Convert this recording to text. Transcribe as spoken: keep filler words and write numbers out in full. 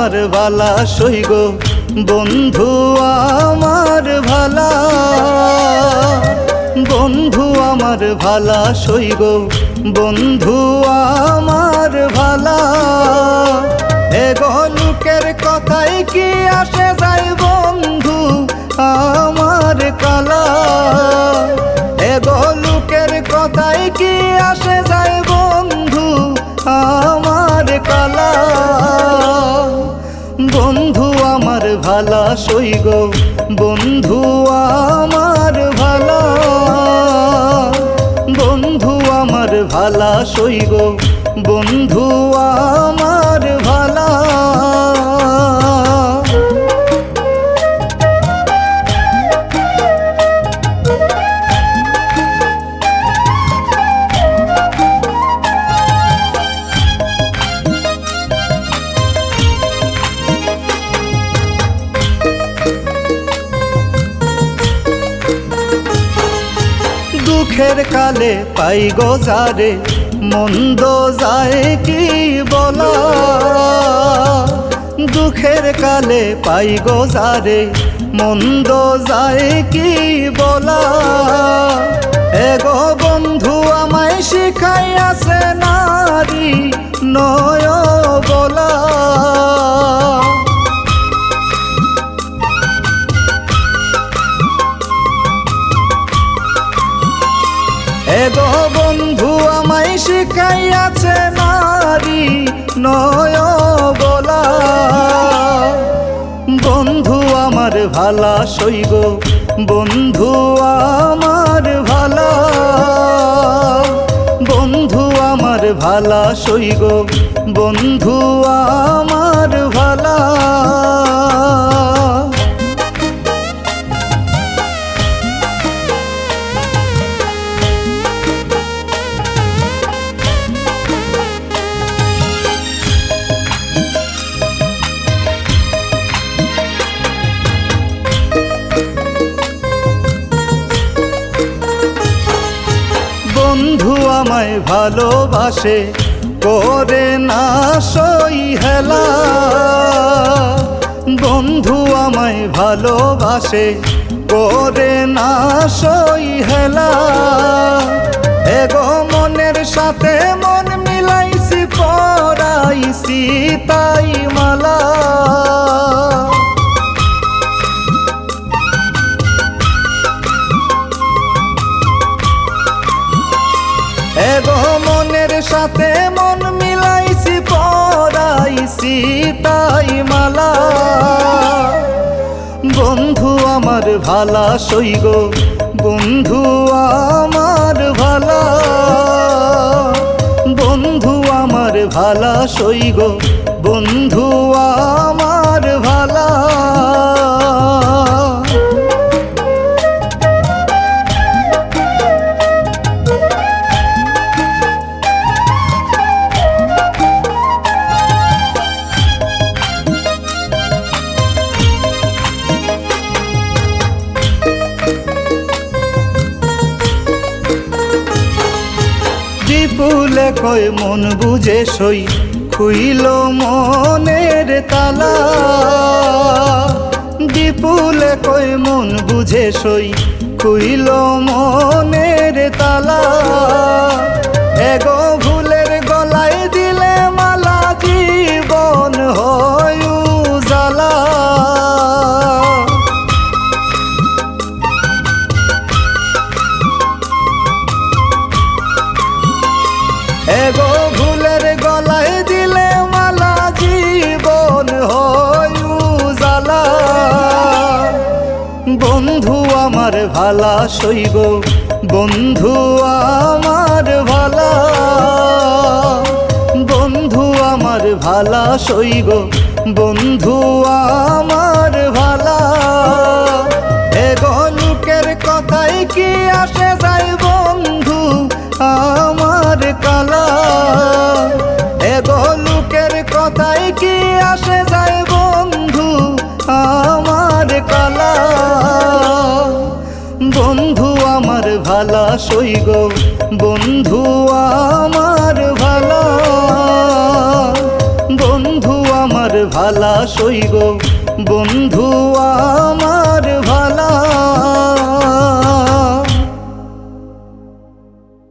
আমার ভালা সইগো, বন্ধু আমার ভালা, বন্ধু আমার ভালা সইগো, বন্ধু আমার ভালা। এগো লোকের কথায় কি আসে যায় বন্ধু আমার কালা। এগো লোকের কথায় কি আসে যায় বন্ধু আমার কালা। বন্ধু আমার ভালা সইগো, বন্ধু আমার ভালা, বন্ধু আমার ভালা সইগো, বন্ধু আমার ভালা। দুঃখের কালে পাই গো যারে, মন্দ যায় কি বলা। দুঃখের কালে পাই গো যারে, মন্দ যায় কি বলা। এগো বন্ধু আমায় শিখাইয়াছে নারী নয় বলা। এগো বন্ধু আমায় শিখাইয়াছে নারী নয় বলা। বন্ধু আমার ভালা সইগো, বন্ধু আমার ভালা, বন্ধু আমার ভালা সইগো, বন্ধু আমার ভালা। বন্ধু আমায় ভালোবাসে, করে না সই হেলা। বন্ধু আমায় ভালোবাসে, করে না সই হেলা। এগো মনের সাথে মন মিলাইছি, পরাইছি তাই মালা। এগো মনের সাথে মন মিলাইছি, পরাইছি তাই মালা। বন্ধু আমার ভালা সইগো, বন্ধু আমার ভালা, বন্ধু আমার ভালা সইগো, বন্ধু আমার ভালা। বিপুলে কয় মন বুঝে সই, খুইল মনের তালা। বিপুলে কয় মন বুঝে সই, খুইল মনের তালা। এগো ফুলের গলায় দিলে মালা, জীবন হয় উজালা। এগো ফুলের গলায় দিলে মালা, জীবন হয় উজালা। বন্ধু আমার ভালা সইগো, বন্ধু আমার ভালা, বন্ধু আমার ভালা সইগো, বন্ধু আমার ভালা। এগো লোকের কথায় কি আসে যায় বন্ধু আমার কালা। এগো লোকের কথায় কি আসে যায় বন্ধু আমার কালা। বন্ধু আমার ভালা সইগো, বন্ধু আমার ভালা, বন্ধু আমার সই গো বন্ধু আমার ভালা।